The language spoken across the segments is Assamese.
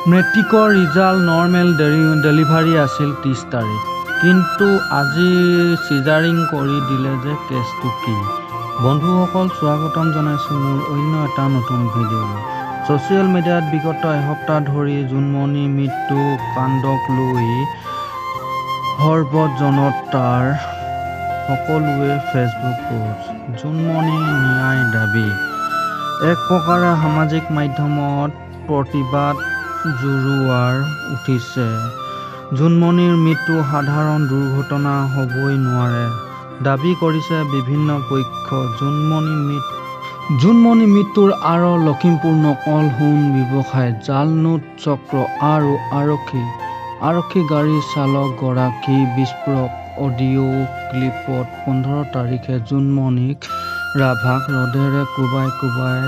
মেট্ৰিকৰ ৰিজাল্ট নৰ্মেল ডেলিভাৰী আছিল 30 তাৰিখ, কিন্তু আজি চিজাৰিং কৰি দিলে যে কেছটো কি? বন্ধুসকল, স্বাগতম জনাইছোঁ মোৰ অন্য এটা নতুন ভিডিঅ'লৈ। ছ'চিয়েল মিডিয়াত বিগত এসপ্তাহ ধৰি জোনমণি মৃত্যু কাণ্ডক লৈ সৰব জনতাৰ সকলোৰে ফেচবুক পোষ্ট। জোনমণি ন্যায় দাবী। এক প্ৰকাৰে সামাজিক মাধ্যমত প্ৰতিবাদ জোঁৱাৰ উঠিছে। জোনমণিৰ মৃত্যু সাধাৰণ দুৰ্ঘটনা হ'বই নোৱাৰে, দাবী কৰিছে বিভিন্ন পক্ষই। জোনমণি মৃত্যুৰ আঁৰত লখিমপুৰৰ নকল সোণ ব্যৱসায়ী, জালনোট চক্ৰ আৰু আৰক্ষী। আৰক্ষী গাড়ীৰ চালক গৰাকীৰ বিস্ফোৰক অডিঅ' ক্লিপত 15 তাৰিখে জোনমণি ৰাভাক ৰডেৰে কোবাই কোবাই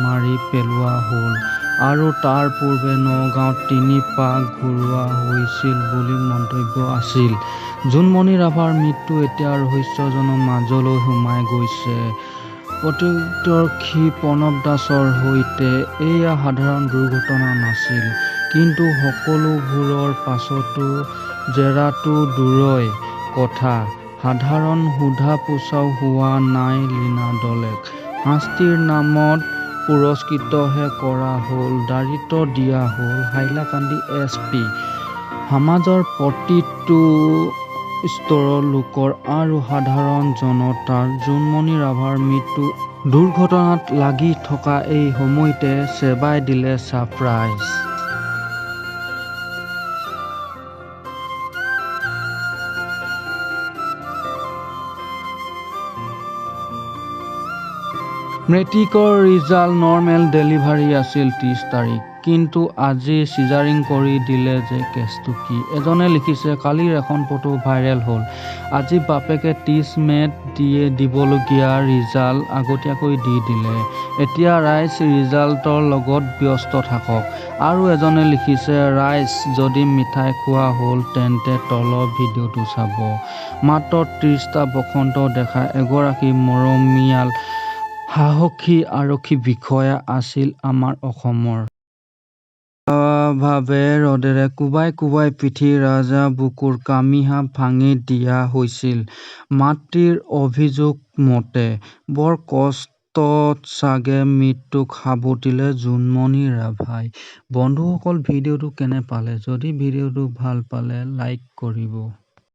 মাৰি পেলোৱা হ'ল আৰু তাৰ পূৰ্বে নগাঁৱত 3 পাক ঘূৰোৱা হৈছিল বুলি মন্তব্য আছিল। জোনমণি ৰাভাৰ মৃত্যু এতিয়া ৰহস্যৰ মাজলৈ সোমাই গৈছে। প্ৰত্যক্ষদৰ্শী প্ৰণৱ দাসৰ সৈতে এয়া সাধাৰণ দুৰ্ঘটনা নাছিল। কিন্তু সকলোবোৰৰ পাছতো জেৰাতো দূৰৈৰ কথা, সাধাৰণ সোধা-পোছাও হোৱা নাই লীনা দলেক। শাস্তিৰ নামত পুৰস্কৃতহে কৰা হ'ল দায়িত্ব দিয়া হ'ল হাইলাকান্দি এছ পিক। সমাজৰ প্ৰতিটো স্তৰৰ লোকৰ আৰু সাধাৰণ জনতাৰ জোনমণি ৰাভাৰ মৃত্যু দুৰ্ঘটনাত লাগি থকা এই সময়তে ছেবাই দিলে ছাৰপ্ৰাইজ। মেট্ৰিকৰ ৰিজাল্ট নৰ্মেল ডেলিভাৰী আছিল 30 তাৰিখ, কিন্তু আজি চিজাৰিং কৰি দিলে যে কেছটো কি? এজনে লিখিছে, কালি এখন ফটো ভাইৰেল হ'ল। আজি বাপেকে 30 মে'ত দিবলগীয়া ৰিজাল্ট আগতীয়াকৈ দি দিলে। এতিয়া ৰাইজ ৰিজাল্টৰ লগত ব্যস্ত থাকক। আৰু এজনে লিখিছে, ৰাইজ যদি মিঠাই খোৱা হ'ল তেন্তে তলৰ ভিডিঅ'টো চাব। মাত্ৰ 30টা বসন্ত দেখা এগৰাকী মৰমীয়াল, সাহসী আৰক্ষী বিষয়া আছিল আমাৰ অসমৰ। ভাৱে ৰডেৰে কোবাই কোবাই পিঠি, ৰাজহাড়, বুকুৰ কামিহাড় ভাঙি দিয়া হৈছিল মাতৃৰ অভিযোগ মতে। বৰ কষ্টত চাগে মৃত্যুক সাৱটিলে জোনমণি ৰাভাই। বন্ধুসকল, ভিডিঅ'টো কেনে পালে? যদি ভিডিঅ'টো ভাল পালে লাইক কৰিব।